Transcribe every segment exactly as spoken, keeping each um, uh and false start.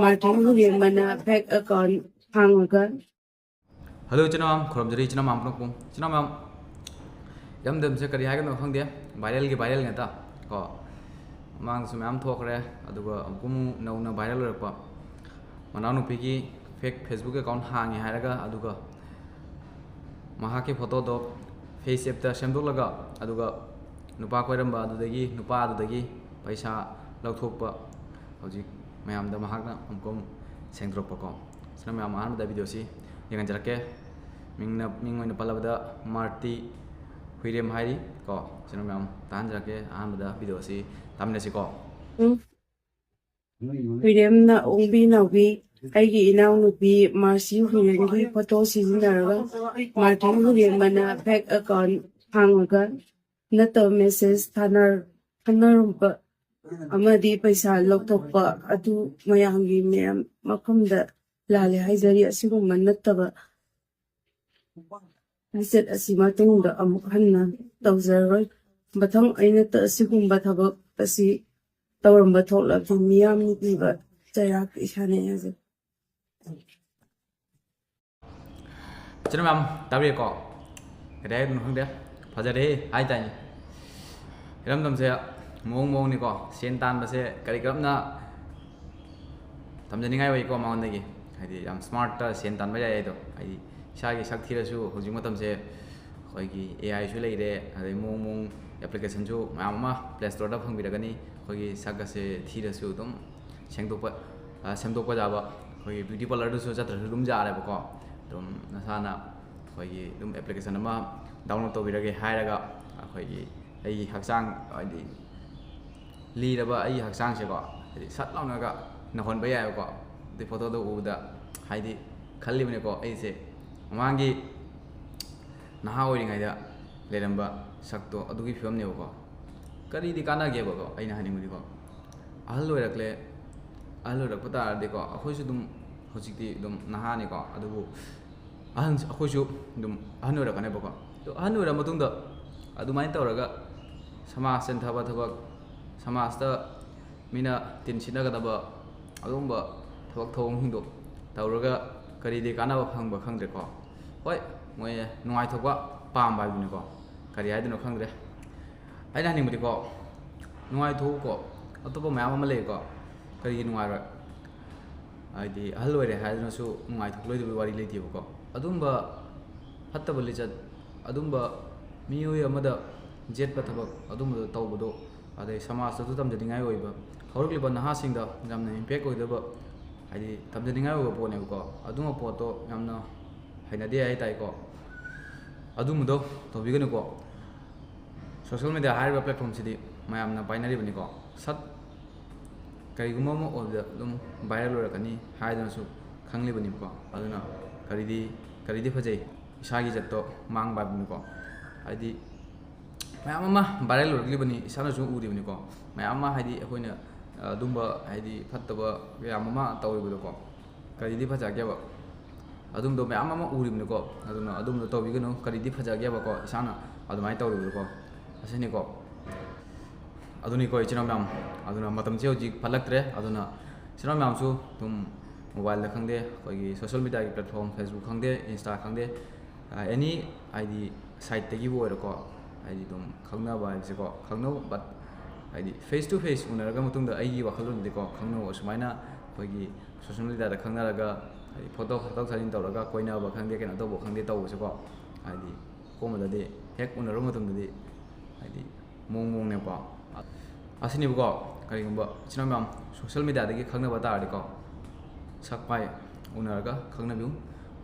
Martin ꯍꯨꯔꯦꯝꯕꯅ ꯐꯦꯛ account ꯍꯥꯡꯉꯒ꯫ Hello ꯏꯆꯤꯟ ꯏꯅꯥꯎ ꯃꯌꯥꯝ, ꯈꯨꯔꯨꯝꯖꯔꯤ ꯏꯆꯤꯟ ꯏꯅꯥꯎ ꯃꯌꯥꯝ ꯄꯨꯝꯅꯃꯛꯄꯨ꯫ ꯏꯆꯤꯟ ꯏꯅꯥꯎ ꯃꯌꯥꯝ, ꯏꯔꯝꯗꯝꯁꯦ ꯀꯔꯤ ꯍꯥꯏꯒꯗꯕꯅꯣ ꯈꯪꯗꯦ, ꯚꯥꯏꯔꯦꯜꯒꯤ ꯚꯥꯏꯔꯦꯜ ꯉꯥꯛꯇ ꯀꯣ꯫ ꯃꯃꯥꯡꯗꯁꯨ ꯃꯌꯥꯝ ꯊꯣꯛꯈ꯭ꯔꯦ, ꯑꯗꯨꯒ ꯑꯃꯨꯛꯀ ꯑꯃꯨꯛ ꯅꯧꯅ ꯚꯥꯏꯔꯦꯜ ꯑꯣꯏꯔꯛꯄ꯫ ꯃꯅꯥꯎꯅꯨꯄꯤꯒꯤ ꯐꯦꯛ ꯐꯦꯁꯕꯨꯛ ꯑꯦꯀꯥꯎꯟ ꯍꯥꯡꯉꯦ ꯍꯥꯏꯔꯒ, ꯑꯗꯨꯒ ꯃꯍꯥꯛꯀꯤ ꯐꯣꯇꯣꯗꯣ ꯐꯦꯁ ꯑꯦꯞꯇ ꯁꯦꯝꯗꯣꯛꯂꯒ, ꯑꯗꯨꯒ ꯅꯨꯄꯥ ꯀꯣꯏꯔꯝꯕ ꯑꯗꯨꯗꯒꯤ, ꯅꯨꯄꯥ ꯑꯗꯨꯗꯒꯤ ꯄꯩꯁꯥ ꯂꯧꯊꯣꯛꯄ꯫ ꯍꯧꯖꯤꯛ ꯃꯌꯥꯝꯗ ꯃꯍꯥꯛꯅ ꯑꯃꯨꯛꯀ ꯑꯃꯨꯛ ꯁꯦꯡꯗꯣꯔꯛꯄꯀꯣ꯫ ꯁꯤꯅ ꯃꯌꯥꯝ ꯑꯍꯥꯟꯕꯗ ꯚꯤꯗꯤꯑꯣꯁꯤ ꯌꯦꯡꯍꯟꯖꯔꯛꯀꯦ꯫ ꯃꯤꯡꯅ, ꯃꯤꯡ ꯑꯣꯏꯅ ꯄꯜꯂꯕꯗ ꯃꯥꯔꯇꯤ ꯍꯨꯏꯔꯦꯝ ꯍꯥꯏꯔꯤ ꯀꯣ꯫ ꯁꯤꯅ ꯃꯌꯥꯝ ꯇꯥꯍꯟꯖꯔꯛꯀꯦ꯫ ꯑꯍꯥꯟꯕꯗ ꯚꯤꯗꯤꯑꯣꯁꯤ ꯇꯥꯃꯤꯟꯅꯁꯤꯀꯣ꯫ ꯎꯝ꯫ ꯍꯨꯏꯔꯦꯝꯅ ꯑꯣꯡꯕꯤ ꯅꯥꯎꯕꯤ, ꯑꯩꯒꯤ ꯏꯅꯥꯎꯅꯨꯄꯤ ꯃꯥꯔꯁꯤ ꯍꯨꯏꯔꯦꯝꯒꯤ ꯐꯣꯇꯣ ꯁꯤꯖꯤꯟꯅꯔꯒ ꯃꯥꯔꯇꯤꯟ ꯍꯨꯏꯔꯦꯝꯕꯅ ꯐꯦꯛ ꯑꯦꯀꯥꯎꯟ ꯍꯥꯡꯉꯒ ꯅꯠꯇꯕ ꯃꯦꯁꯦꯖ ꯊꯥꯅꯔ-, ꯊꯥꯅꯔꯨꯕ ꯑꯃꯗꯤ ꯄꯩꯁꯥ ꯂꯧꯊꯣꯛꯄ ꯑꯗꯨ ꯃꯌꯥꯝꯒꯤ ꯃꯌꯥꯝ ꯃꯐꯝꯗ ꯂꯥꯜꯂꯦ ꯍꯥꯏꯖꯔꯤ꯫ ꯑꯁꯤꯒꯨꯝꯕ ꯅꯠꯇꯕ ꯂꯤꯆꯠ ꯑꯁꯤ ꯃꯇꯨꯡꯗ ꯑꯃꯨꯛ ꯍꯟꯅ ꯇꯧꯖꯔꯔꯣꯏ꯫ ꯃꯊꯪ ꯑꯩꯅ ꯇ-, ꯑꯁꯤꯒꯨꯝꯕ ꯊꯕꯛ ꯑꯁꯤ ꯇꯧꯔꯝꯕ ꯊꯣꯛꯂꯕꯗꯤ ꯃꯤꯌꯥꯝꯅ ꯄꯤꯕ ꯆꯩꯔꯥꯛ ꯏꯁꯥꯅ ꯌꯥꯖꯩ꯫ ꯏꯆꯤꯟ ꯃꯌꯥꯝ ꯇꯥꯕꯤꯔꯦꯀꯣ? ꯀꯔꯤ ꯍꯥꯏꯗꯣꯏꯅꯣ ꯈꯪꯗꯦ꯫ ꯐꯖꯔꯦꯍꯦ ꯍꯥꯏꯇꯥꯏꯅꯦ꯫ ꯏꯔꯝꯗꯝꯁꯦ ꯃꯑꯣꯡ ꯃꯑꯣꯡꯅꯤꯀꯣ꯫ ꯁꯦꯟ ꯇꯥꯟꯕꯁꯦ ꯀꯔꯤ ꯀꯔꯝꯅ ꯇꯝꯖꯅꯤꯡꯉꯥꯏ ꯑꯣꯏꯀꯣ ꯃꯉꯣꯟꯗꯒꯤ꯫ ꯍꯥꯏꯗꯤ ꯌꯥꯝ ꯁ꯭ꯃꯥꯔꯠꯇ ꯁꯦꯟ ꯇꯥꯟꯕ ꯌꯥꯏ ꯑꯗꯣ꯫ ꯍꯥꯏꯗꯤ ꯏꯁꯥꯒꯤ ꯁꯛ ꯊꯤꯔꯁꯨ ꯍꯧꯖꯤꯛ ꯃꯇꯝꯁꯦ ꯑꯩꯈꯣꯏꯒꯤ ꯑꯦ ꯑꯥꯏꯁꯨ ꯂꯩꯔꯦ, ꯑꯗꯩ ꯃꯑꯣꯡ ꯃꯑꯣꯡ ꯑꯦꯄ꯭ꯂꯤꯀꯦꯁꯟꯁꯨ ꯃꯌꯥꯝ ꯑꯃ ꯄ꯭ꯂꯦ ꯁ꯭ꯇꯣꯔꯗ ꯐꯪꯕꯤꯔꯒꯅꯤ꯫ ꯑꯩꯈꯣꯏꯒꯤ ꯁꯛ ꯑꯁꯦ ꯊꯤꯔꯁꯨ ꯑꯗꯨꯝ ꯁꯦꯡꯗꯣꯛꯄ, ꯑ, ꯁꯦꯝꯗꯣꯛꯄ ꯌꯥꯕ꯫ ꯑꯩꯈꯣꯏꯒꯤ ꯕ꯭ꯌꯨꯇꯤ ꯄꯥꯔꯂꯔꯗꯁꯨ ꯆꯠꯇ꯭ꯔꯁꯨ ꯑꯗꯨꯝ ꯌꯥꯔꯦꯕꯀꯣ꯫ ꯑꯗꯨꯝ ꯅꯁꯥꯅ ꯑꯩꯈꯣꯏꯒꯤ ꯑꯗꯨꯝ ꯑꯦꯄ꯭ꯂꯤꯀꯦꯁꯟ ꯑꯃ ꯗꯥꯎꯟꯂꯣꯗ ꯇꯧꯕꯤꯔꯒꯦ ꯍꯥꯏꯔꯒ ꯑꯩꯈꯣꯏꯒꯤ ꯑꯩꯒꯤ ꯍꯛꯆꯥꯡ, ꯍꯥꯏꯗꯤ ꯂꯤꯔꯕ ꯑꯩꯒꯤ ꯍꯛꯆꯥꯡꯁꯦꯀꯣ, ꯍꯥꯏꯗꯤ ꯁꯠ ꯂꯥꯎꯅꯒ ꯅꯧꯍꯟꯕ ꯌꯥꯏꯑꯕꯀꯣ꯫ ꯑꯗꯨꯏ ꯐꯣꯇꯣꯗꯣ ꯎꯕꯗ ꯍꯥꯏꯗꯤ ꯈꯜꯂꯤꯕꯅꯦꯀꯣ, ꯑꯩꯁꯦ ꯃꯃꯥꯡꯒꯤ ꯅꯍꯥ ꯑꯣꯏꯔꯤꯉꯩꯗ ꯂꯩꯔꯝꯕ ꯁꯛꯇꯣ ꯑꯗꯨꯒꯤ ꯐꯤꯕꯝꯅꯦꯕꯀꯣ꯫ ꯀꯔꯤꯗꯤ ꯀꯥꯟꯅꯒꯦꯕꯀꯣ, ꯑꯩꯅ ꯍꯥꯏꯅꯤꯡꯕꯗꯤꯀꯣ, ꯑꯍꯜ ꯑꯣꯏꯔꯛꯂꯦ꯫ ꯑꯍꯜ ꯑꯣꯏꯔꯛꯄ ꯇꯥꯔꯗꯤꯀꯣ, ꯑꯩꯈꯣꯏꯁꯨ ꯑꯗꯨꯝ ꯍꯧꯖꯤꯛꯇꯤ ꯑꯗꯨꯝ ꯅꯍꯥꯅꯤꯀꯣ, ꯑꯗꯨꯕꯨ ꯑꯍꯟ, ꯑꯩꯈꯣꯏꯁꯨ ꯑꯗꯨꯝ ꯑꯍꯟ ꯑꯣꯏꯔꯛꯀꯅꯦꯕꯀꯣ꯫ ꯑꯗꯣ ꯑꯍꯟ ꯑꯣꯏꯔ ꯃꯇꯨꯡꯗ ꯑꯗꯨꯃꯥꯏꯅ ꯇꯧꯔꯒ ꯁꯃꯥꯖ ꯆꯦꯟꯊꯕ ꯊꯕꯛ, ꯁꯃꯥꯖꯇ ꯃꯤꯅ ꯇꯤꯟ ꯁꯤꯠꯅꯒꯗꯕ ꯑꯗꯨꯒꯨꯝꯕ ꯊꯕꯛ ꯊꯧꯑꯣꯡꯁꯤꯡꯗꯣ ꯇꯧꯔꯒ ꯀꯔꯤꯗꯤ ꯀꯥꯟꯅꯕ ꯐꯪꯕ ꯈꯪꯗ꯭ꯔꯦꯀꯣ꯫ ꯍꯣꯏ, ꯃꯣꯏ ꯅꯨꯡꯉꯥꯏꯊꯣꯛꯄ ꯄꯥꯝꯕ ꯍꯥꯏꯗꯨꯅꯤꯀꯣ꯫ ꯀꯔꯤ ꯍꯥꯏꯗꯣꯏꯅꯣ ꯈꯪꯗ꯭ꯔꯦ꯫ ꯑꯩꯅ ꯍꯥꯏꯅꯤꯡꯕꯗꯤꯀꯣ, ꯅꯨꯡꯉꯥꯏꯊꯣꯛꯎꯀꯣ꯫ ꯑꯇꯣꯞꯄ ꯃꯌꯥꯝ ꯑꯃ ꯂꯩꯀꯣ꯫ ꯀꯔꯤꯒꯤ ꯅꯨꯡꯉꯥꯏꯔꯣꯏ? ꯍꯥꯏꯗꯤ ꯑꯍꯜ ꯑꯣꯏꯔꯦ ꯍꯥꯏꯗꯨꯅꯁꯨ ꯅꯨꯡꯉꯥꯏꯊꯣꯛꯂꯣꯏꯗꯕꯒꯤ ꯋꯥꯔꯤ ꯂꯩꯇꯦꯕꯀꯣ꯫ ꯑꯗꯨꯝꯕ ꯐꯠꯇꯕ ꯂꯤꯆꯠ, ꯑꯗꯨꯝꯕ ꯃꯤꯑꯣꯏ ꯑꯃꯗ ꯌꯦꯠꯄ ꯊꯕꯛ, ꯑꯗꯨꯝꯕꯗꯣ ꯇꯧꯕꯗꯣ, ꯑꯗꯩ ꯁꯃꯥꯖꯇꯁꯨ ꯇꯝꯖꯅꯤꯡꯉꯥꯏ ꯑꯣꯏꯕ, ꯍꯧꯔꯛꯂꯤꯕ ꯅꯍꯥꯁꯤꯡꯗ ꯌꯥꯝꯅ ꯏꯝꯄꯦꯛ ꯑꯣꯏꯗꯕ, ꯍꯥꯏꯗꯤ ꯇꯝꯖꯅꯤꯡꯉꯥꯏ ꯑꯣꯏꯕ ꯄꯣꯠꯅꯦꯕꯀꯣ꯫ ꯑꯗꯨꯝꯕ ꯄꯣꯠꯇꯣ ꯌꯥꯝꯅ ꯍꯩꯅꯗꯦ ꯍꯥꯏꯇꯥꯔꯦꯀꯣ꯫ ꯑꯗꯨꯝꯕꯗꯣ ꯇꯧꯕꯤꯒꯅꯨꯀꯣ꯫ ꯁꯣꯁꯦꯜ ꯃꯦꯗꯤꯌꯥ ꯍꯥꯏꯔꯤꯕ ꯄ꯭ꯂꯦꯠꯐꯣꯝꯁꯤꯗꯤ ꯃꯌꯥꯝꯅ ꯄꯥꯏꯅꯔꯤꯕꯅꯤꯀꯣ꯫ ꯁꯠ ꯀꯔꯤꯒꯨꯝꯕ ꯑꯃ ꯑꯣꯏꯕꯗ ꯑꯗꯨꯝ ꯚꯥꯏꯔꯦꯜ ꯑꯣꯏꯔꯛꯀꯅꯤ ꯍꯥꯏꯗꯨꯅꯁꯨ ꯈꯪꯂꯤꯕꯅꯤꯀꯣ꯫ ꯑꯗꯨꯅ ꯀꯔꯤꯗꯤ, ꯀꯔꯤꯗꯤ ꯐꯖꯩ? ꯏꯁꯥꯒꯤ ꯏꯖꯠꯇꯣ ꯃꯥꯡꯕ ꯍꯥꯏꯕꯅꯤꯀꯣ꯫ ꯍꯥꯏꯗꯤ ꯃꯌꯥꯝ ꯑꯃ ꯚꯥꯏꯔꯦꯜ ꯑꯣꯏꯔꯛꯂꯤꯕꯅꯤ, ꯏꯁꯥꯅꯁꯨ ꯎꯔꯤꯕꯅꯤꯀꯣ꯫ ꯃꯌꯥꯝ ꯑꯃ, ꯍꯥꯏꯗꯤ ꯑꯩꯈꯣꯏꯅ ꯑꯗꯨꯝꯕ, ꯍꯥꯏꯗꯤ ꯐꯠꯇꯕ ꯃꯌꯥꯝ ꯑꯃ ꯇꯧꯔꯤꯕꯗꯣꯀꯣ꯫ ꯀꯔꯤꯗꯤ ꯐꯖꯒꯦꯕ? ꯑꯗꯨꯝꯕꯗꯣ ꯃꯌꯥꯝ ꯑꯃ ꯎꯔꯤꯕꯅꯤꯀꯣ꯫ ꯑꯗꯨꯅ ꯑꯗꯨꯝꯕꯗꯣ ꯇꯧꯕꯤꯒꯅꯨ꯫ ꯀꯔꯤꯗꯤ ꯐꯖꯒꯦꯕꯀꯣ, ꯏꯁꯥꯅ ꯑꯗꯨꯃꯥꯏꯅ ꯇꯧꯔꯤꯕꯗꯣꯀꯣ꯫ ꯑꯁꯤꯅꯤꯀꯣ꯫ ꯑꯗꯨꯅꯤꯀꯣ, ꯏꯆꯤꯟ ꯏꯅꯥꯎ ꯃꯌꯥꯝ꯫ ꯑꯗꯨꯅ ꯃꯇꯝꯁꯦ ꯍꯧꯖꯤꯛ ꯐꯠꯂꯛꯇ꯭ꯔꯦ꯫ ꯑꯗꯨꯅ ꯏꯆꯤꯟ ꯏꯅꯥꯎ ꯃꯌꯥꯝꯁꯨ ꯑꯗꯨꯝ ꯃꯣꯕꯥꯏꯜꯗ ꯈꯪꯗꯦ, ꯑꯩꯈꯣꯏꯒꯤ ꯁꯣꯁꯦꯜ ꯃꯦꯗꯤꯌꯥꯒꯤ ꯄ꯭ꯂꯦꯠꯐꯣꯝ, Facebook ꯈꯪꯗꯦ, Insta ꯈꯪꯗꯦ, ꯑꯦꯅꯤ, ꯍꯥꯏꯗꯤ ꯁꯥꯏꯠꯇꯒꯤꯕꯨ ꯑꯣꯏꯔꯣꯀꯣ, ꯍꯥꯏꯗꯤ ꯑꯗꯨꯝ ꯈꯪꯅꯕ ꯍꯥꯏꯕꯁꯦꯀꯣ, ꯈꯪꯅꯧ꯫ But ꯍꯥꯏꯗꯤ ꯐꯦꯁ ꯇꯨ ꯐꯦꯁ ꯎꯅꯔꯒ ꯃꯇꯨꯡꯗ, ꯑꯩꯒꯤ ꯋꯥꯈꯜꯂꯣꯟꯗꯗꯤꯀꯣ, ꯈꯪꯅꯧ꯫ ꯑꯁꯨꯃꯥꯏꯅ ꯑꯩꯈꯣꯏꯒꯤ ꯁꯣꯁꯦꯜ ꯃꯦꯗꯤꯌꯥꯗ ꯈꯪꯅꯔꯒ, ꯍꯥꯏꯗꯤ ꯐꯣꯇꯣ ꯊꯥꯗꯣꯛ ꯊꯥꯖꯤꯟ ꯇꯧꯔꯒ, ꯀꯣꯏꯅꯕ ꯈꯪꯗꯦ, ꯀꯩꯅꯣ ꯇꯧꯕ ꯈꯪꯗꯦ ꯇꯧꯕꯁꯦꯀꯣ, ꯍꯥꯏꯗꯤ ꯑꯀꯣꯟꯕꯗꯗꯤ ꯍꯦꯛ ꯎꯅꯔꯨꯕ ꯃꯇꯝꯗꯗꯤ ꯍꯥꯏꯗꯤ ꯃꯑꯣꯡ ꯃꯑꯣꯡꯅꯦꯕꯀꯣ꯫ ꯑꯁꯤꯅꯦꯕꯀꯣ, ꯀꯔꯤꯒꯨꯝꯕ ꯏꯆꯤꯟ ꯏꯅꯥꯎ ꯃꯌꯥꯝ ꯁꯣꯁꯦꯜ ꯃꯦꯗꯤꯌꯥꯗꯒꯤ ꯈꯪꯅꯕ ꯇꯥꯔꯗꯤꯀꯣ, ꯁꯛ ꯃꯥꯏ ꯎꯅꯔꯒ ꯈꯪꯅꯕꯤꯌꯨ꯫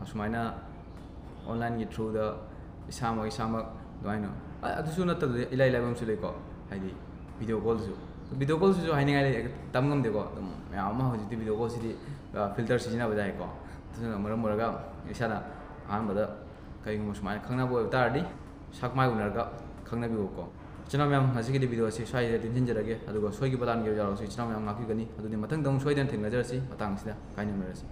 ꯑꯁꯨꯃꯥꯏꯅ ꯑꯣꯟꯂꯥꯏꯟꯒꯤ ꯊ꯭ꯔꯨꯗ ꯏꯁꯥꯃꯛ ꯏꯁꯥꯃꯛ ꯑꯗꯨꯃꯥꯏꯅ, ꯑ-, ꯑꯗꯨꯁꯨ ꯅꯠꯇꯕꯗ ꯏꯂꯥꯏ ꯂꯥꯏꯕ ꯑꯃꯁꯨ ꯂꯩꯀꯣ, ꯍꯥꯏꯗꯤ ꯚꯤꯗꯤꯑꯣ ꯀꯣꯜꯗꯁꯨ꯫ ꯚꯤꯗꯤꯑꯣ ꯀꯣꯜꯁꯤꯁꯨ ꯍꯥꯏꯅꯤꯡꯉꯥꯏ ꯂꯩ, ꯇꯝ ꯉꯝꯗꯦꯀꯣ꯫ ꯑꯗꯨꯝ ꯃꯌꯥꯝ ꯑꯃ ꯍꯧꯖꯤꯛꯇꯤ ꯚꯤꯗꯤꯑꯣ ꯀꯣꯜꯁꯤꯗꯤ, ꯑ, ꯐꯤꯜꯇꯔ ꯁꯤꯖꯤꯟꯅꯕ ꯌꯥꯏꯀꯣ꯫ ꯑꯗꯨꯅ ꯃꯔꯝ ꯑꯣꯏꯔꯒ ꯏꯁꯥꯅ ꯑꯍꯥꯟꯕꯗ ꯀꯔꯤꯒꯨꯝꯕ ꯁꯨꯃꯥꯏꯅ ꯈꯪꯅꯕ ꯑꯣꯏꯕ ꯇꯥꯔꯗꯤ, ꯁꯛ ꯃꯥꯏ ꯎꯅꯔꯒ ꯈꯪꯅꯕꯤꯌꯨꯀꯣ꯫ ꯏꯆꯤꯟ ꯏꯅꯥꯎ ꯃꯌꯥꯝ, ꯉꯁꯤꯒꯤꯗꯤ ꯚꯤꯗꯤꯑꯣ ꯑꯁꯤ ꯁ꯭ꯋꯥꯏꯗ ꯇꯦꯟꯁꯤꯟꯖꯔꯒꯦ, ꯑꯗꯨꯒ ꯁꯣꯏꯈꯤꯕ ꯂꯥꯟꯈꯤꯕ ꯌꯥꯎꯔꯁꯨ ꯏꯆꯤꯟ ꯏꯅꯥꯎ ꯃꯌꯥꯝ ꯉꯥꯛꯄꯤꯒꯅꯤ꯫ ꯑꯗꯨꯗꯤ ꯃꯊꯪꯗ ꯑꯃꯨꯛ ꯁꯣꯏꯗꯅ ꯊꯦꯡꯅꯖꯔꯁꯤ꯫ ꯃꯇꯥꯡ ꯑꯁꯤꯗ ꯀꯥꯏꯅꯃꯤꯟꯅꯔꯁꯤ꯫